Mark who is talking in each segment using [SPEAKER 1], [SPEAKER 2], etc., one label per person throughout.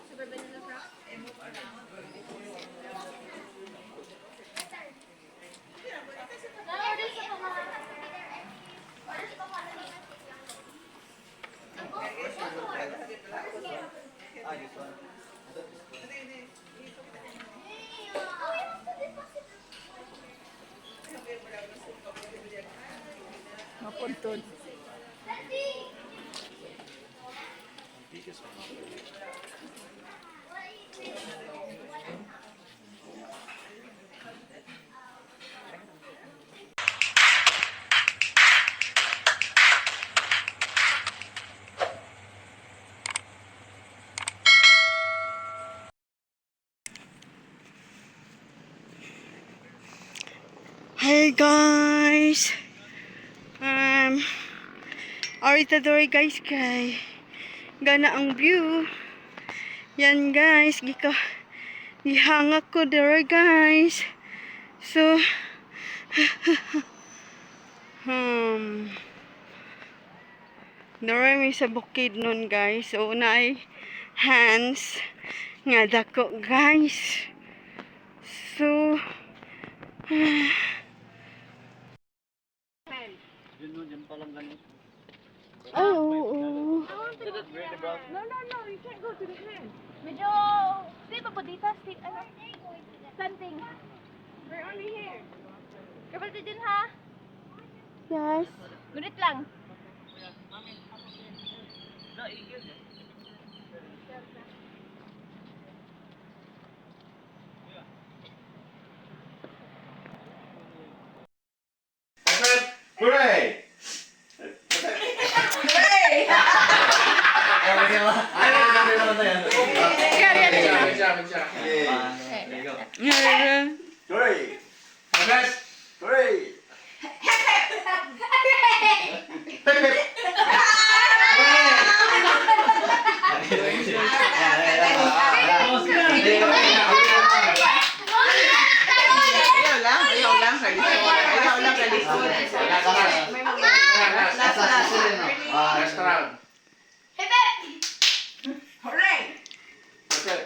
[SPEAKER 1] Super vanilla frap. Na-order sa pamahal. Order sa pamahal.
[SPEAKER 2] Ah, this one. I thought this one.
[SPEAKER 3] Mapuntod.
[SPEAKER 2] Biggest one.
[SPEAKER 3] Hey guys! Arita dori guys kay gana ang view. Yan guys, gika gihangak ko dori guys. So dori mi sa bukid nun guys. So naay hands nga dako guys. So
[SPEAKER 2] Yun no, dyan palang ganun.
[SPEAKER 3] Ay, oo.
[SPEAKER 1] No, you can't go to the hand. Medyo, di ba po dito? Stay, ano? Something. We're only here. Kapatid din ha?
[SPEAKER 3] Yes.
[SPEAKER 1] Gunit lang.
[SPEAKER 4] Hooray!
[SPEAKER 3] Yeah.
[SPEAKER 4] Hooray! Hooray! Hip hip!
[SPEAKER 5] Ayaw lang, ayaw lang sa likod. Ayaw lang sa likod. Last, last.
[SPEAKER 4] Last round.
[SPEAKER 5] Hooray!
[SPEAKER 4] Hooray! Hip hip!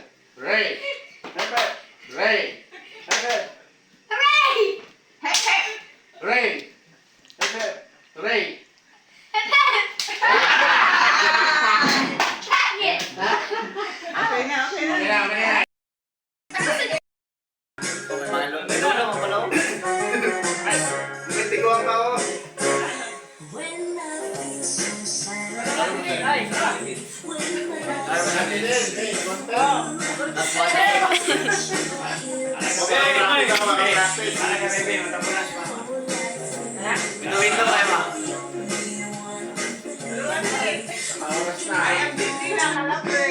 [SPEAKER 4] Hooray! Hip hip!
[SPEAKER 1] Hooray!
[SPEAKER 5] Hep, hep!
[SPEAKER 4] Hooray! Hip hip! Hooray!
[SPEAKER 5] Okay na, okay na.
[SPEAKER 4] Okay na, okay na. Tiguan pa ako.
[SPEAKER 5] Hindi na kalapre.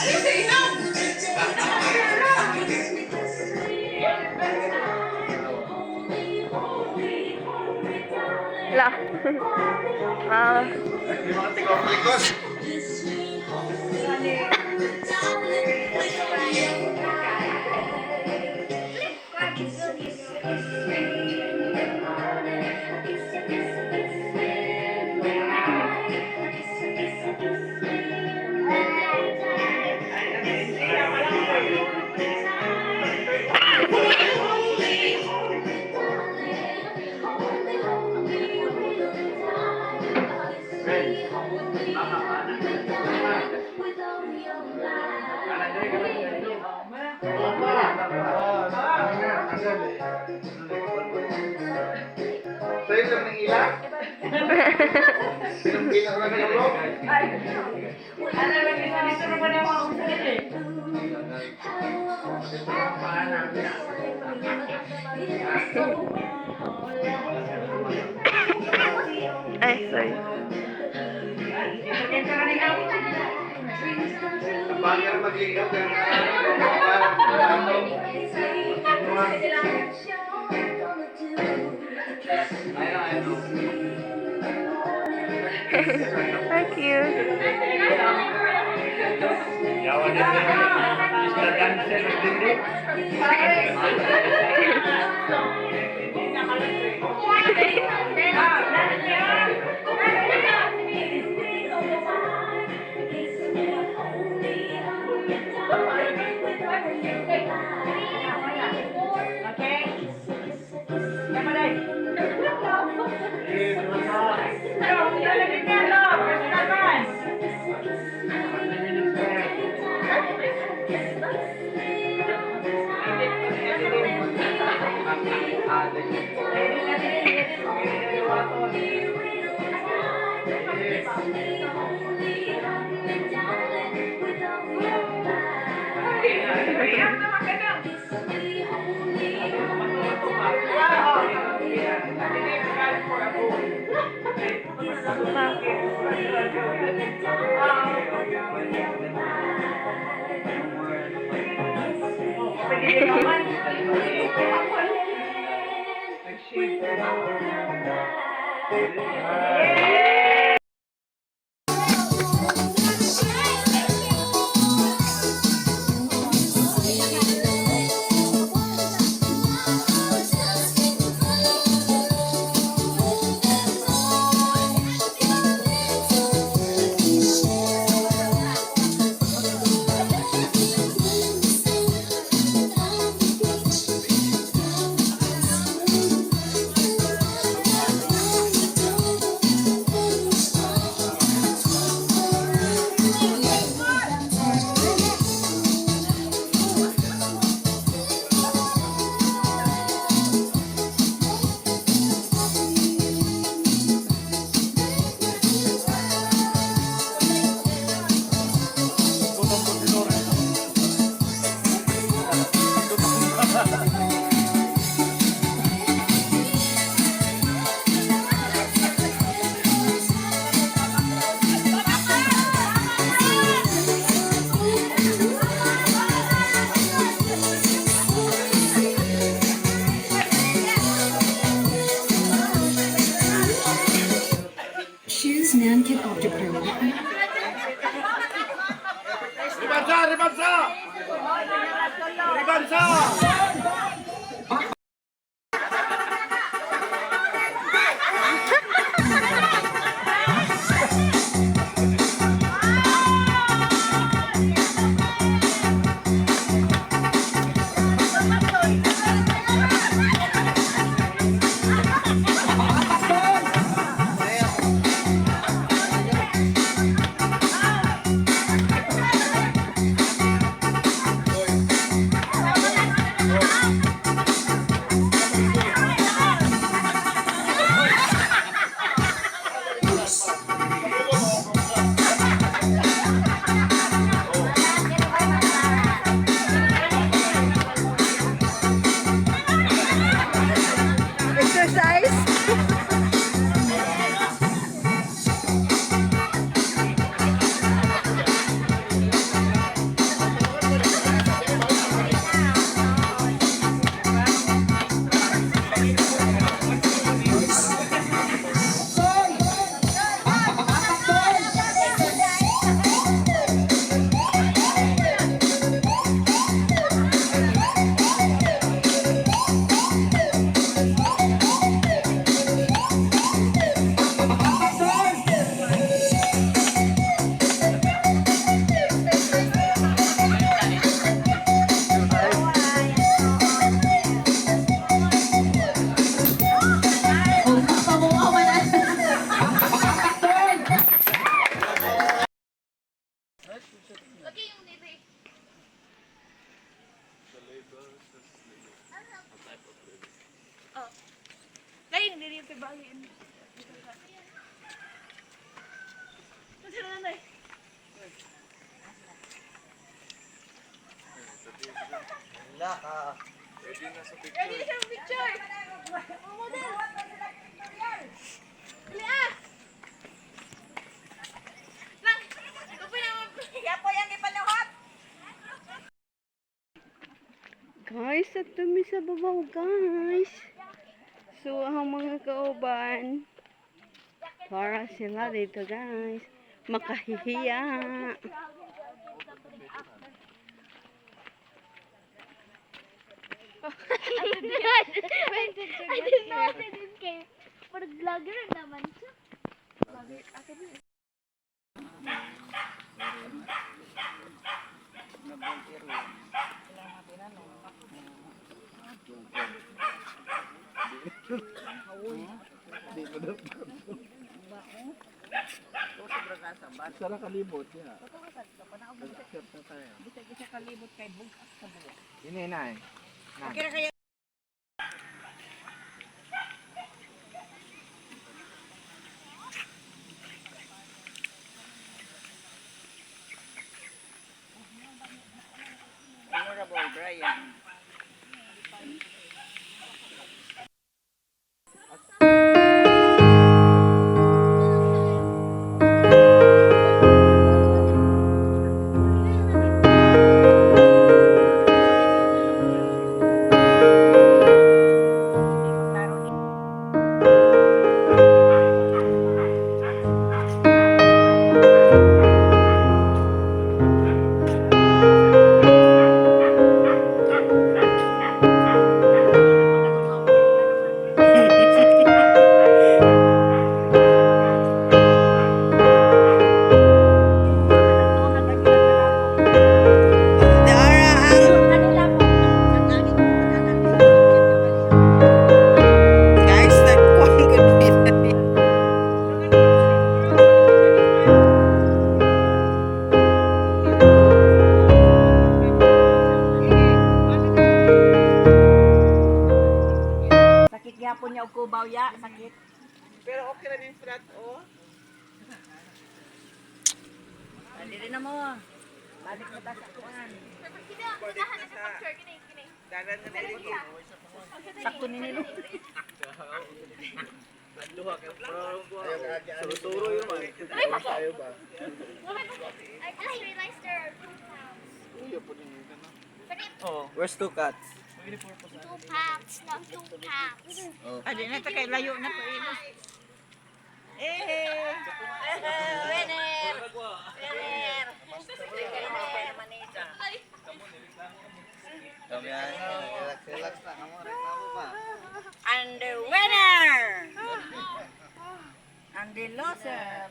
[SPEAKER 5] Alis sa ilong!
[SPEAKER 3] La. Ah.
[SPEAKER 4] May mga tigong likos. Sa'yo lang ng ila? Sinong ila lang ng ulo?
[SPEAKER 3] Ay, sorry.
[SPEAKER 4] Bagay magligaw kayo.
[SPEAKER 1] How cute.
[SPEAKER 6] Yawa din. Mr. Dancer din.
[SPEAKER 7] Choose Nankit Octopro.
[SPEAKER 6] Ribansa! Ribansa! Ribansa!
[SPEAKER 3] Exercise?
[SPEAKER 1] Okay, yung dito. Oh. Lain, dili yung bagay. Kasi na na.
[SPEAKER 2] Wala ka.
[SPEAKER 1] Ready na siya picture. Oh, model. Dali ah. Lang, upo na mo.
[SPEAKER 5] Yapoy ang ipanuhat.
[SPEAKER 3] Guys, at dumi sa babaw, guys. So, ang mga kauban. Para sila dito, guys. Makahihiya.
[SPEAKER 1] I didn't know I didn't care. Pero vlogger naman siya.
[SPEAKER 4] Sara kalibot ya.
[SPEAKER 5] Bisag isa kalibot kay bug-as sa buwa.
[SPEAKER 4] Ini na eh.
[SPEAKER 5] Okay ra kaya. Honorable Brian.
[SPEAKER 3] Dara ang guys, nagkuhan ko dito.
[SPEAKER 5] Sakit gyapon niya og kubaw ya, sakit.
[SPEAKER 4] Pero okay na din flat oh.
[SPEAKER 5] Dili na mo. Balik na ta sa kuan.
[SPEAKER 4] Dalan na na dito.
[SPEAKER 5] Sakto ni nilo.
[SPEAKER 4] Turo yun man. Tayo ba?
[SPEAKER 1] I just realized there are two pounds.
[SPEAKER 2] Oh, where's two cats?
[SPEAKER 1] Two packs, not two packs.
[SPEAKER 5] Adi na ta kay layo na to ilo. Eh. Winner. Winner. Winner.
[SPEAKER 2] Kami yan. Relax, relax na. Kamo, reklamo pa.
[SPEAKER 5] And the winner. And the loser.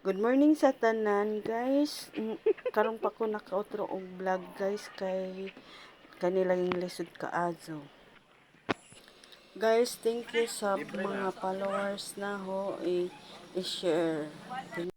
[SPEAKER 3] Good morning sa tanan, guys. Karon pa ko nakautro og vlog, guys, kay kanila yung lisod kaazo. Guys, thank you sa mga followers na ho i-share.